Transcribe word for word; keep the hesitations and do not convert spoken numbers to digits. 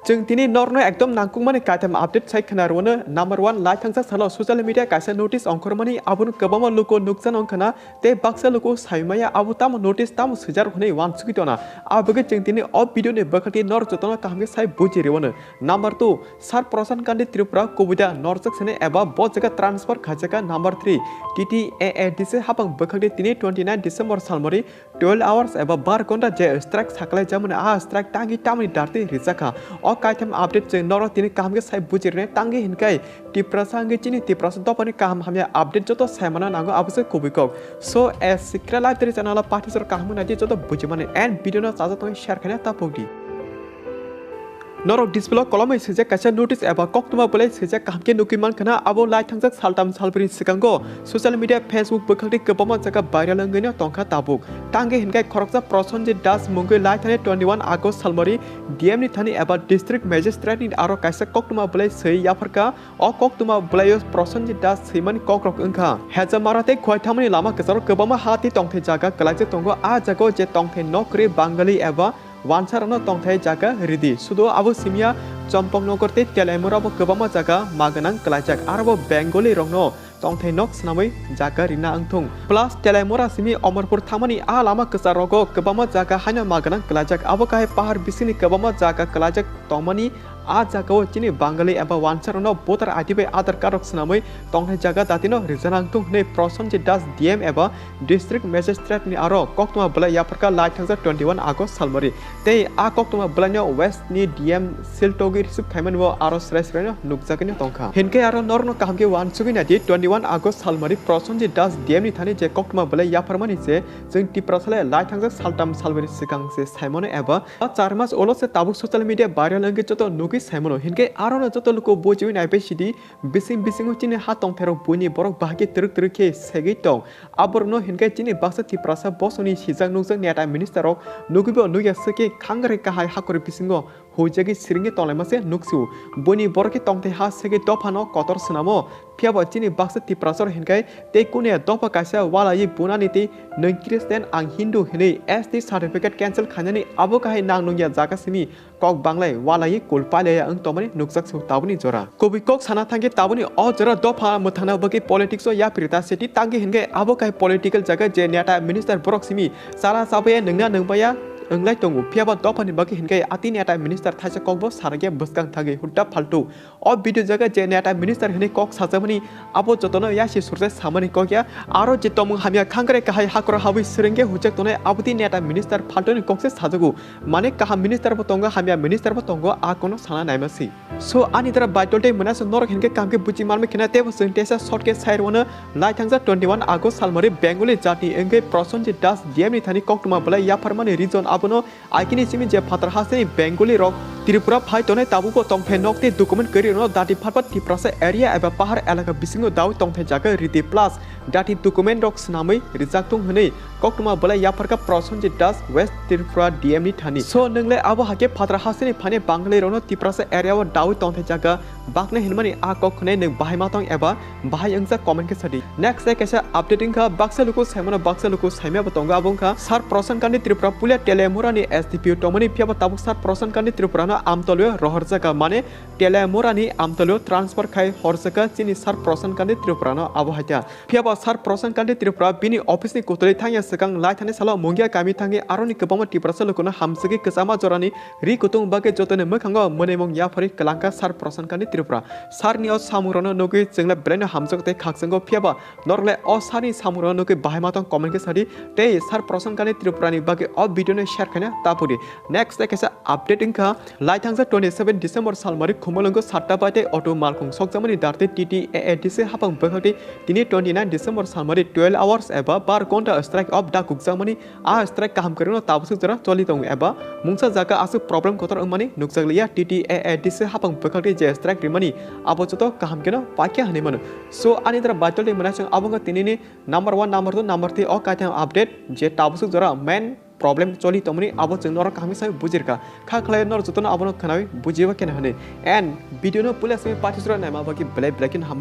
Chwng tini norno ekdom nangkukmani kaitam update sai khna rwno. Number one, lai thangjak salo social media kaisa notice ongkhormani, abono kwbangma luko nukjano wngkhana, tei baksa luko saimaya abo tamo notice tamo swijak hwnwi uansugwi tona. Abagwi chwng tini o video ni bwkhakti nor jotono kaham khe sai buji rwno. Number two, Sir Prasant Kandi Tripura kubui da norjak sene eba bo jaga transfer khaijaka. Number three, T T A A D C hapang bwkhakti tini twenty nine December salmari twelve hours eba bar ghonta je strike saklai jamani, a strike tangi tamni darti rijakha. O kaitam update chwng norok tini kaham khe sai buji rwne tangi hinkai Tiprasa hwnkhe chini Tiprasa dophani kaham hamya update joto saimana nango abo se kubui kok. So, as Sikra Live Daily channel o patisor kaham nai di joto bujimani and video no chaja tongwi share khaina tapok di. Norok display o kolomwi swijak kaisa notice eba koktwma belai swijak kaham khe nugwi mankha na, abo lai thangjak saltam salbrwi swkango social media Facebook bwkhakni kwbangma jaga viral wngwino tongkha tabuk. Tangwi hinkhai khoroksa Prosenjit Das mungwi lai thani twenty one August salmari D M ni thani eba district magistrate ni aro kaisa koktwma belai swi yapharkha. O koktwma belaio Prosenjit Das swimani kokrok wngkha. Hejamara tei Khwaithamani lama kwcharo kwbangma ha tei tongthai jaga kwlaijak tongo. A jagao je tongthai nok kwrwi Bangali eba wansarokno tongthai jaga ridi. Sudo abo simiya Chompoknogor tei Telaimura bo kwbangma jaga ma gwnang kwlaijak. Aro bo Bengali rokno tongthai nok swnamwi jaga rina wngthung. Plus Telaimura simi Omorpur thangmani a lama kwcharogo kwbangma jaga haino ma gwnang kwlaijak. Abo kahai pahar bisingni kwbangma jaga kwlaijak tongmani a jagao chini Bangali eba wansarokno voter I D bai Aadhaar card rok swnamwi tongthai jaga datino rijana wngthung hwnwi Prosenjit Das D M eba District Magistrate ni aro koktwma belai yapharkha lai thangjak twenty one August salmari. Tei a koktwma belaino West ni D M Siltogwi receive khaimani bo aro srai sraino nukjagwino tongkha. Hinkhe aro norokno kaham khe uansugwi naidi twenty one August salmari Prosenjit Das D M ni thani je koktwma belai yapharmani je chwng Tiprasa le lai thangjak saltam salbrwi swkang se saimano eba o char mas ulo se tabuk social media viral wngwi joto nugwi saimano. Hinkhe arono joto luku bujiwi naibai sidi. Bising bisingo chini ha tongthairok buini borok bahai khe twrwk twrwk khe segwi tong. Aborokno hinkhe chini baksa Tiprasa bosongni sijak nukjak neta minister rok nugwibo nukya swkhe khangrai kahai hakhorni bisingo huijagwi siringwi tonglaima se nuksio. Buini borok khe tongthai ha segwi dophano kotor swnamo. Phiyaba chini baksa Tiprasa rok hinkhe tei kune dopha kaisa walaiwi bunani tei nwng Christian ang Hindu hinwi S T certificate cancel khainani abo kahai nang nungya jaga simi kok banglai walaiwi kul pailaiya wng tongmani nukjak se tabukni jora. Kubui kok sana thangkhe tabukni o jora dopha mwthangna bagwi politics o yapri ta seti tangwi hinkhe abo kahai political jaga je neta minister borok simi chala chabaya nwngna nwngbaya wnglai tongo. Phiyaba dophani bagwi hinkhe ati neta minister thaisa kokbo sanakhe bwskang thangwi hutta phaltu. O video jaga je neta minister hinwi kok sajakmani abo jotono yasi surjai samani kok ya. Aro je tongmung hamya khangrai kahai hakoro habwi swrwngkhe hujak tongnai aboni neta minister phaltoni kok se sajago. Mane kaham minister bo tongo, hamya minister bo tongo, a kono sana naima si. So ani dara baitol tei mwnaswk norok hinkhe kaham khe buji manmai khena teibo chwng teisa short khe sai rwno lai thangjak twenty one August salmari Bengali jati wngwi Prosenjit Das D M ni thani koktwma belai yapharmani reason abono Aikini simi je phatar hasteni Bengali rok Tripura phai tongnai tabukbo tongthai nok tei document kwrwi rokno dati phatphat Tiprasa area eba pahar elaka bisingo dawi tongthai jaga ridi plus dati document rok swnamwi rijak thung hwnwi koktwma belai yapharkha Prosenjit Das West Tripura D M ni thani. So nwng le abo hakhe phatar hasteni phainai Bangali rokno Tiprasa area o dawi tongthai jaga baknai hinmani a kok khwnai nwng bahai ma tong eba bahai wngjak comment khe sadi. Next day kaisa update wngkha, baksa luku saimano baksa luku saimaya bo tongo, abo wngkha Sir Prasant Kandi Tripura puila Teliamura ni S D P O tongmani, phiyaba tabuk Sir Prasant Kandi Tripura no Amtolio rohorjaka, mane Teliamura ni Amtolio transfer khai horjaka chini Sir Prasant Kandi Tripura no, abo haikha. Phiyaba Sir Prasant Kandi Tripura bini office ni kutuli thangya swkang lai thani salo Mungia kami thangwi aroni kwbangma Tiprasa lukuno hamsagwi kwchama jorani ri kutung bagwi jotoni mwkhango mwnwimung yapharwi kwlangkha Sir Prasant Kandi Tripura. Sir ni o samungrokno nugwi chwngla belaino hamjago tei khakchanggo, phiyaba norokle o sir ni samungrokno nugwi bahai ma tong comment khe sadi tei Sir Prasant Kandi Tripura ni bagwi o video no share khaina tapudi. Next day kaisa update wngkha, lai thangjak twenty seven December salmari Khumulwngo satta bai tei auto malkhung sokjakmani darte T T A A D C hapang bwkhakti tini twenty nine December salmari twelve hours eba bar ghonta strike of dakukjakmani. A strike kaham kwrwngno tabuk swk jora choli tongo eba mungsa jaga aswk problem kotor wngmani nukjak liya. T T A A D C hapang bwkhakti je strike rimani abo joto kaham kheno paikha hinwi mano. So ani dara baitol ni mwnai chwng abo wngkha tinini number one, number two, number three o kaitham update je tabuk swk jora main problem choli tongmani abo chwng norok kaham khe sai bujirkha. Kha khlai norok jotono abono khwnawi bujiba kheno hinwi. And video no puila simi patisra naima bagwi belai belai kheno hambai.